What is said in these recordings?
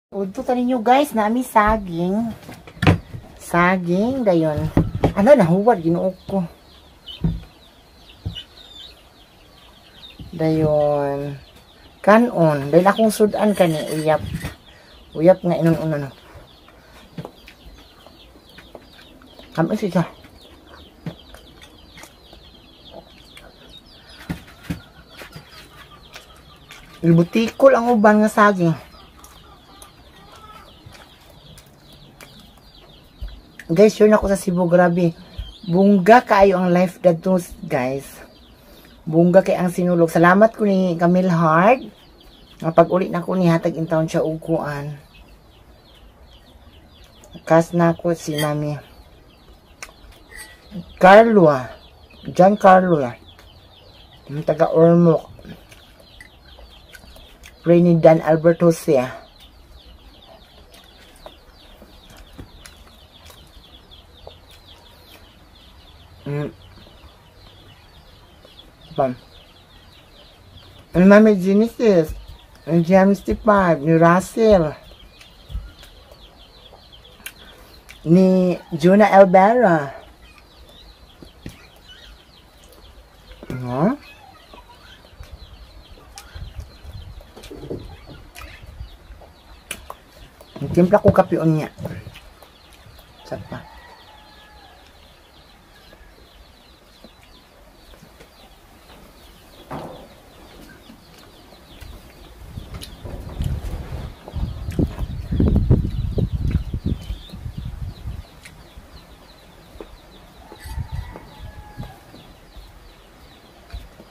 Udto ta ninyo guys, nami saging. Saging dayon. Ano nahuwad Ginoo ko. Dayon. Kanon, dahil akong sudan kani uyap. Uyap nga inon-unon. Kamis siya. Ibutikol ang uban nga saging. Guys, sure na ako sa Cebu, grabe. Bungga kaayo ang life dadto, guys. Bungga kay ang sinulog. Salamat ko ni Camille Hart. Nga pag-uli na ko ni hatag in town siya og kuan. Kas na ko si Mami Carlo, John Carlo. Yung taga Ormoc. Pray ni Dan Alberto siya. Pam. Ang Mami Genesis, ang James T5, ni Russell, ni Juna Elvera. Huh? Timpla ko kape niya. Sapa.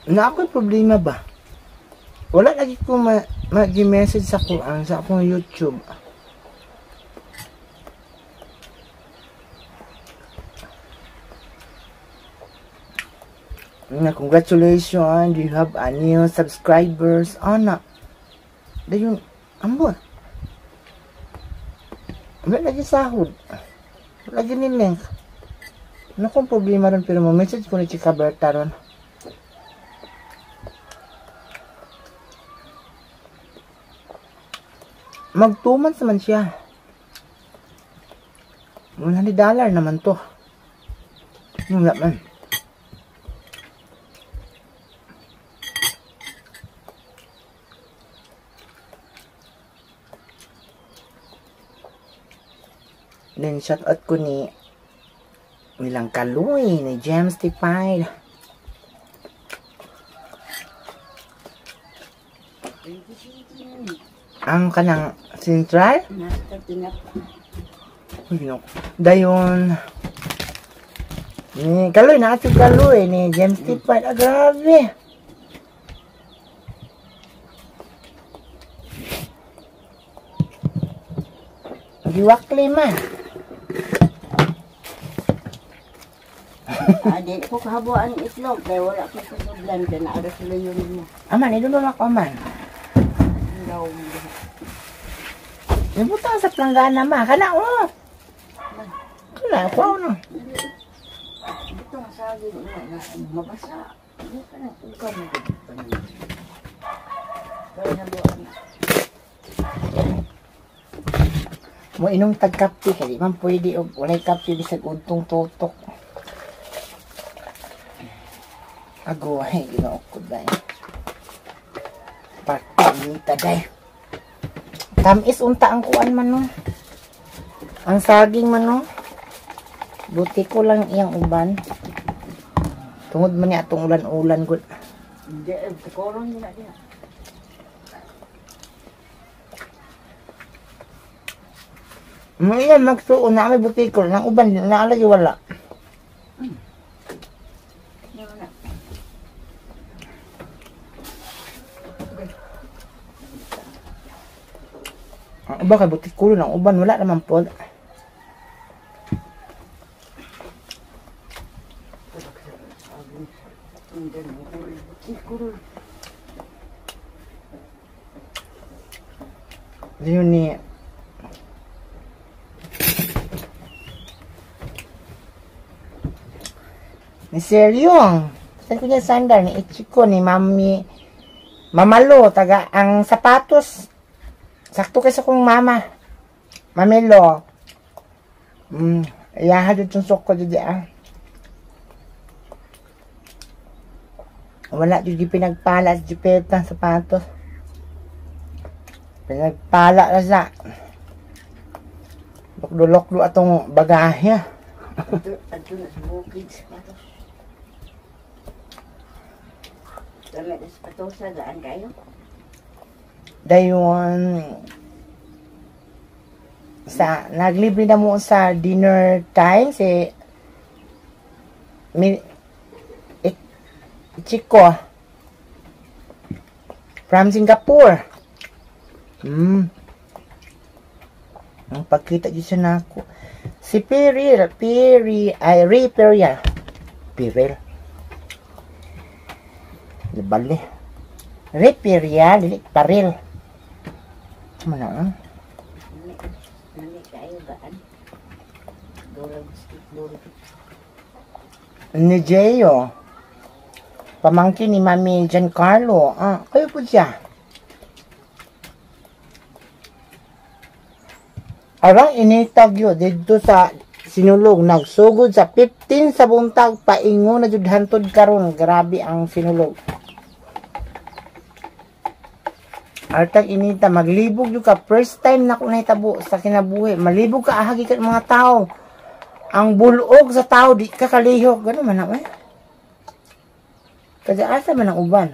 Na ako'y problema ba? Wala lagi ko mag-message sa kuan sa akong YouTube. Na congratulations, you have a new subscribers. Ana. Dayon ambot. Wala lagi sahod. Wala lagi ni link. Ano kung problema ron pero mo-message ko ni Chika Berta ron. Mag 2 months naman siya. $100 naman to. Wala man. Then shout out ko ni nilang Kaloy, ni James T5. Ang kanang Central? Dayon. Ni Kaloy na si Kaloy ni James T5. Ah, grabe. Giwakli man. Adi ko kahabuan itlog kay wala ko kasublan kay naara sila yun mo. Aman, idulong ako aman. Ibutang sa planggana ma, kana oh. Kana ko no. Itong saging na mabasa. Hindi ka na ikaw mo. Mo inom tag kape kay di man pwede og walay kape bisag udtong tutok. Agoy, Ginoo ko day. Parte day. Tamis unta ang kuan man no. Ang saging man no. Buti ko lang iyang uban. Tungod man niya atong ulan-ulan gud. Hindi koron na diha. Mga magsuon na may buti ko nang uban na lagi wala. Ang uban kay buti kulo ng uban wala naman po. Yun ni ni Seryo. Sa ko niya sandal ni Ichiko ni Mami Mamalo taga ang sapatos. Sakto kay sa kong mama. Mamelo. Iyaha jud yung suko jud ah. Wala jud pinagpala sa jipeta sapatos. Pinagpala na sa. Lukdo-lukdo atong bagahe. Ato na sa bukid sapatos. Dami na sapatos na daan kayo. Dayon sa naglibre na mo sa dinner time si Chico from Singapore. Ang pagkita dyan siya na ako. Si Peril, Peri, ay, Ray Perial. Peril. Nabali. Ray Perial, dili, Paril. Ano na, ah? Nani kayo gaan. Dura biscuit, dura. Ni Jeyo. Pamangkin ni Mami Giancarlo. Ah, kayo po siya. Arang initag yun dito sa Sinulog. Nagsugod sa 15 sa buntag. Paingon na jud hantod karon. Grabe ang Sinulog. Artag inita, maglibog jud ka. First time na ko nahitabo sa kinabuhi. Malibog ka ahagi ka mga tao. Ang bulog sa tao, di ka kalihok. Ganun man ako eh. Kasi asa man ang uban.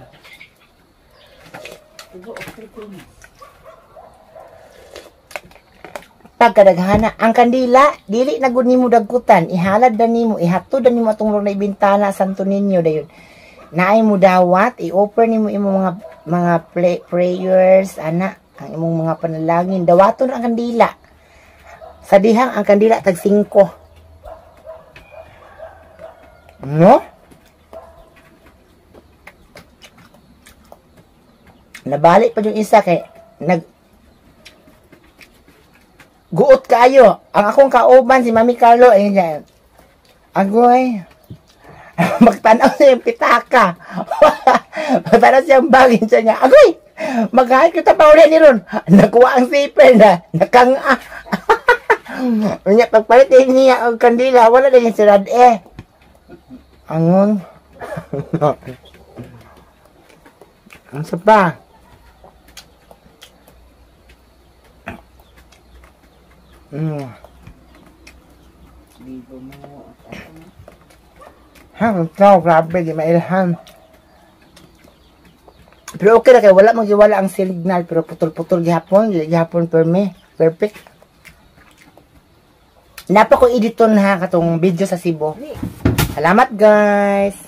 Pagkadaghana, ang kandila, dili na gud nimo dagkutan, ihalad na nimo, ihatod na nimo atong na ibintana Santo Niño dayon. Naay mo dawat, i-offer nimo imong mga prayers, ana, ang imong mga panalangin, dawaton ang kandila. Sa dihang ang kandila tag 5. No? Nabalik pa yung isa kay nag guot kayo. Ang akong kauban si Mami Carlo ay niya. Agoy. Magtanaw siya yung pitaka. Magtanaw siya yung bagin siya niya. Agoy! Maghahat ko ta pa ulit ni Ron. Nakuha ang zipper na. Nakanga. Unya, pagpalit din niya ang kandila, wala na yung sirad eh. Angon. Ang sapa. Ha, ikaw, grabe, di mailhan. Pero okay na kayo, wala magiwala ang signal, pero putol-putol gihapon, gihapon per me. Perfect. Napa ko editon ha, katong video sa Cebu. Salamat guys.